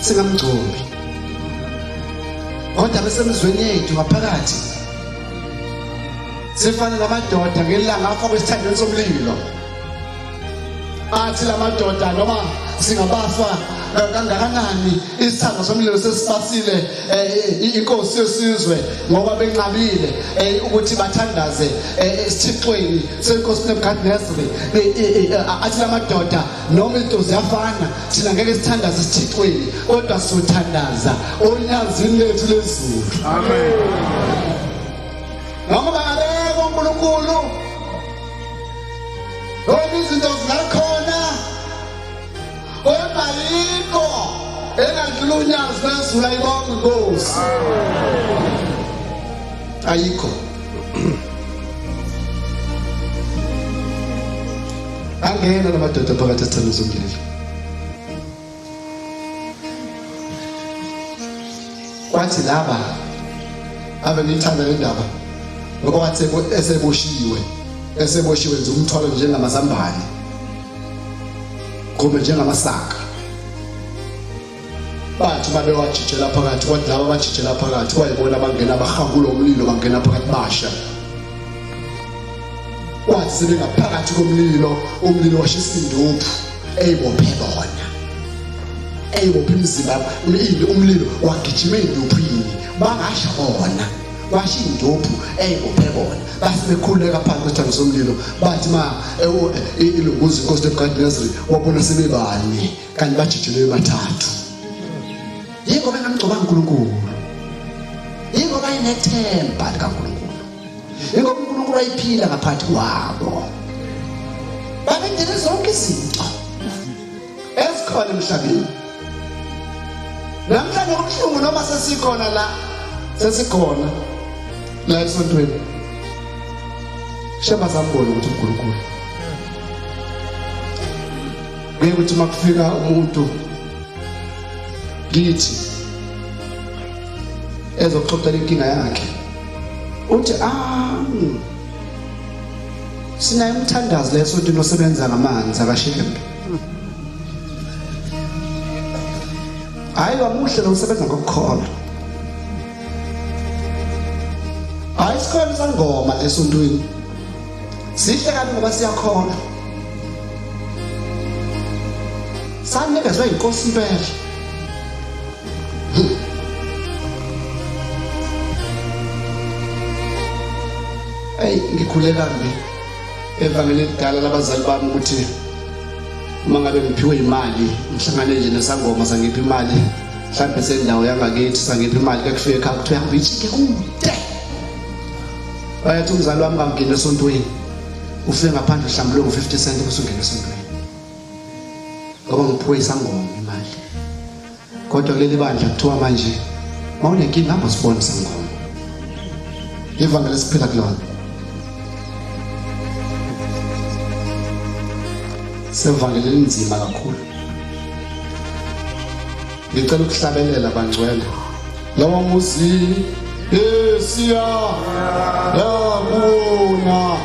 Singamgcobi, kodwa besemizweni yethu ngaphakathi sifana namadoda ngelanga afakwe esithandweni somlilo. Athi lamadoda, noma singabafa kangakanani, isithando somlilo sesibasile inkosi yesizwe, ngoba benqabile ukuthi bathandaze esithixweni senkosi Nebuchadnezzar. Athi lamadoda, noma izinto ziyafana, thina ngeke sithandaze esithixweni, kodwa sothandaza onyazini lethu lezulu. Amen. Noma bangabeka uNkulunkulu, noma izinto zingakhona, kodwa yikho engadlula unyazi lwezulu. Ayibonga inkosi, ayikho. Angena namadoda phakathi esithando somlilo, kwathi laba ave ngiyithanda le ndaba, ngoba wathi eseboshiwe nje, umthwalo njengamazambane kumbe njengamasaka, bathi babewajijela phakathi, kwathi laba bajijela phakathi kwayibona bangena bahangula umlilo, bangena phakathi basha. Kwathi sebengaphakathi komlilo, umlilo washisa induphu eyibophe bona, eyibophe imizimba. Umlilo wagijima enduphini, bangasha bona, washa induphu eyibophe bona. Base bekhululeka phansi kwesithando somlilo. Bathi ma ilunguza inkosi Nebukadnezari wabona sebebane, kanti bajijelwe bathathu. Yingoba engamgcobanga uNkulunkulu, yingoba inethemba likaNkulunkulu, yingoba uNkulunkulu ayiphila ngaphakathi kwabo. Babendele zonke izinto ezikhona emhlabeni namhlanje. Kubuhlungu noma sesikhona la, sesikhona la esontweni, shema sambona ukuthi uNkulunkulu kuye ukuthi uma kufika umuntu kithi ezoxoxela inkinga yakhe, uthi, "Ah, sinaye umthandazi lesontweni osebenza ngamanzi akashembe. Hayi, wamuhle lo, usebenza ngokukholwa. Hayi, sikhona isangoma lesontweni, sihle kabi ngoba siyakholwa, sanikezwe inkosi impela." Ey, ngikhule kambi evangeli elidala labazali bami, ukuthi uma ngabe ngiphiwe imali, ngihlangane nje nesangoma sangipha imali, mhlawumbe sendawo yangakithi, sangipha imali, kekufika ekhaya kuthiwa hamba ijike kude. Bayathi umzali wami kangena esontweni, ufike ngaphandle uhlambuluke ngo-50 cent, bese ungena esontweni, ngoba ngiphiwe isangoma imali. Kodwa kuleli bandla kuthiwa manje mawunenkinga hamba sibone isangoma. Ivangeli esiphila kulona sevangeli elinzima kakhulu. Ngicela ukuhlabelela, bangcwele, lawa muzi esiya yakuwona.